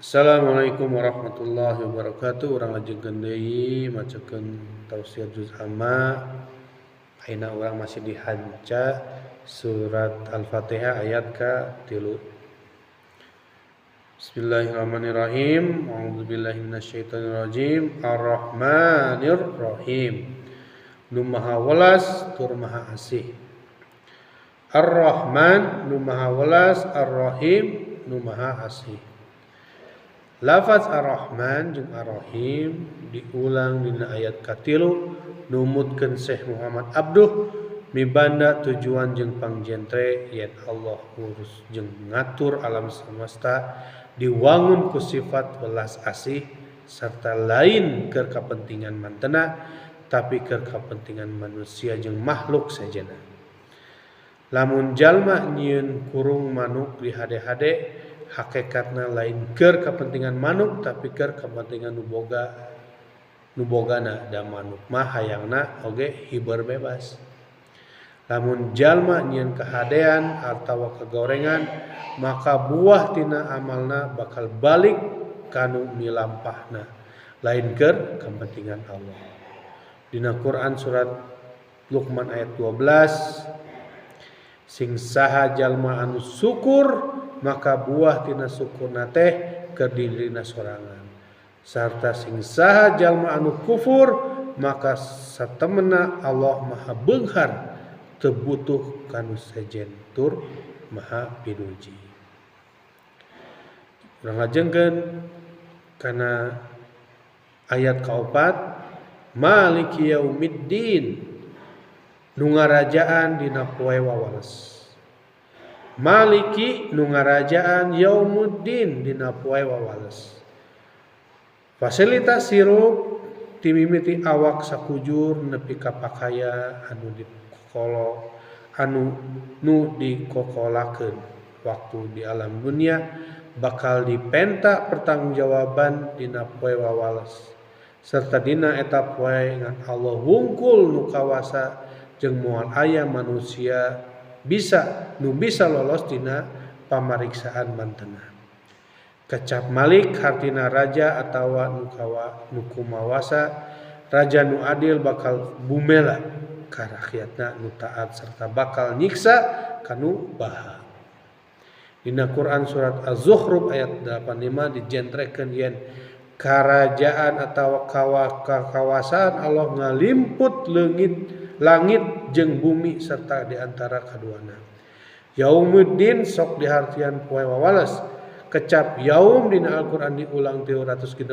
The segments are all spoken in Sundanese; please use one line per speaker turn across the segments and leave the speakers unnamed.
Assalamualaikum warahmatullahi wabarakatuh. Urang lajengkeun deui macakeun tafsir juz amma. Ayeuna urang masih di hanca surat Al-Fatihah ayat ka-3. Bismillahirrahmanirrahim. A'udzubillahi minasyaitonirrajim. Ar-Rahmanir-Rahim. Nu Maha Welas tur Maha Asih. Ar-Rahman nu Maha Welas, Ar-Rahim nu Maha Asih. Lafaz Ar-Rahman jeung Ar-Rahim diulang dina ayat katilu numutkeun Syekh Muhammad Abduh mibanda tujuan jeung pangjentre yen Allah ngurus jeung ngatur alam semesta diwangun ku sifat welas asih serta lain keur kapentingan mantena tapi keur kapentingan manusia jeung makhluk sejenna. Lamun jalma nyieun kurung manuk di hade-hade hakikatna lain keur kepentingan manuk tapi keur kepentingan nu boga nu bogana da manuk mah hayangna oge hiber bebas. Lamun jalma nyieun kahadean atawa kagorengan maka buah tina amalna bakal balik kanu milampahna lain keur kepentingan Allah. Dina Quran surat Luqman ayat 12 sing saha jalma anu syukur maka buah tina syukurna teh keur dirina sorangan sarta sing saha jalma anu kufur maka satemena Allah maha beunghar teu butuh kanu sejen tur maha pinuji. Urang lajengkeun kana ayat kaopat Maliki yaumiddin nu ngarajaan dina poe wawales. Maliki nu ngarajaan yaumuddin dina poe wawales. Fasilitas sirup timimiti awak sakujur nepi ka pakaya anu dikolo anu nu dikokolakeun waktu di alam dunia bakal dipenta pertanggungjawaban dina poe wawales serta dina eta poe ngan Allah wungkul nu kawasa jeung moal aya manusia bisa nu bisa lolos dina pamariksaan mantena. Kecap Malik hartina raja atawa nu kumawasa raja nu adil bakal bumela ka rakyatna nu taat serta bakal nyiksa kanu baha. Dina Quran surat Az-Zukhruf ayat 85 dijentrekeun yen karajaan atawa kawasaan Allah ngalimput leungit langit jeung bumi serta di antara kaduana. Yaumuddin sok dihartian poe wawales. Kecap yaum dina Al-Qur'an diulang 365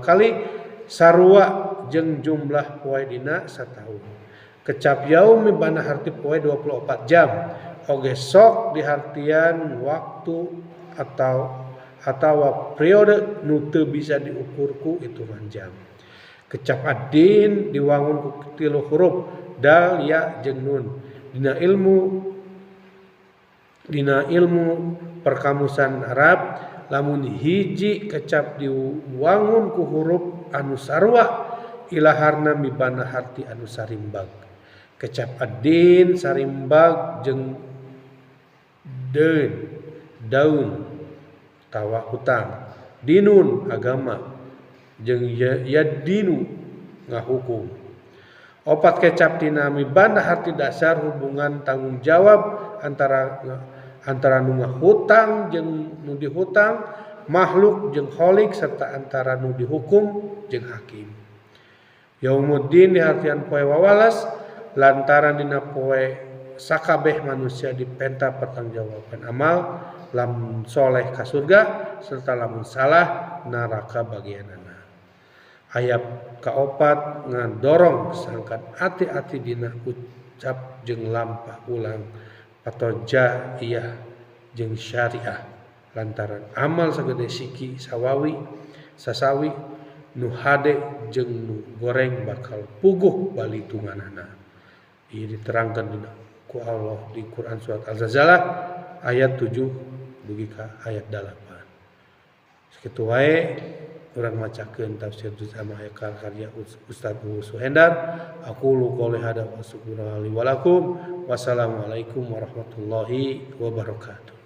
kali sarua jeung jumlah poe dina sataun. Kecap yaum mibana harti poe 24 jam. Oge sok dihartian waktu atau atawa periode nu teu bisa diukur ku hitungan jam. Kecap ad-din diwangun ku tilu huruf dal ya jeung nun. Dina ilmu perkamusan Arab lamun hiji kecap diwangun ku huruf anu sarua ilaharna mibana harti anu sarimbag. Kecap ad-din sarimbag jeung deun daun tawa hutang, dinun agama jeung yadinu ngahukum. Opat kecap tina mibanda harti dasar hubungan tanggung jawab antara nu ngahutang jeung nu dihutang, makhluk jeung kholik serta antara nu dihukum jeung hakim. Yaumuddin dihartian poe wawales lantaran dina poe sakabeh manusia dipenta pertanggungjawaban amal lamun soleh ka surga serta lamun salah neraka bagianana. Ayat kaopat ngadorong sangkan ati-ati dina ucap jeung lampah ulang atau jahiyah jeung syariah lantaran amal sagede siki sawawi sasawi nu hade jeung nu goreng bakal puguh balitunganana. Ieu diterangkan dina ku Allah di Quran surat Al-Zalzalah ayat 7 dugi ka ayat 8. Sakitu wae urang macakeun tafsir juz amma karya Ustaz Uu Suhendar. Aqulu qouli hadza wa astaghfirullaha li wa lakum. Wassalamualaikum warahmatullahi wabarakatuh.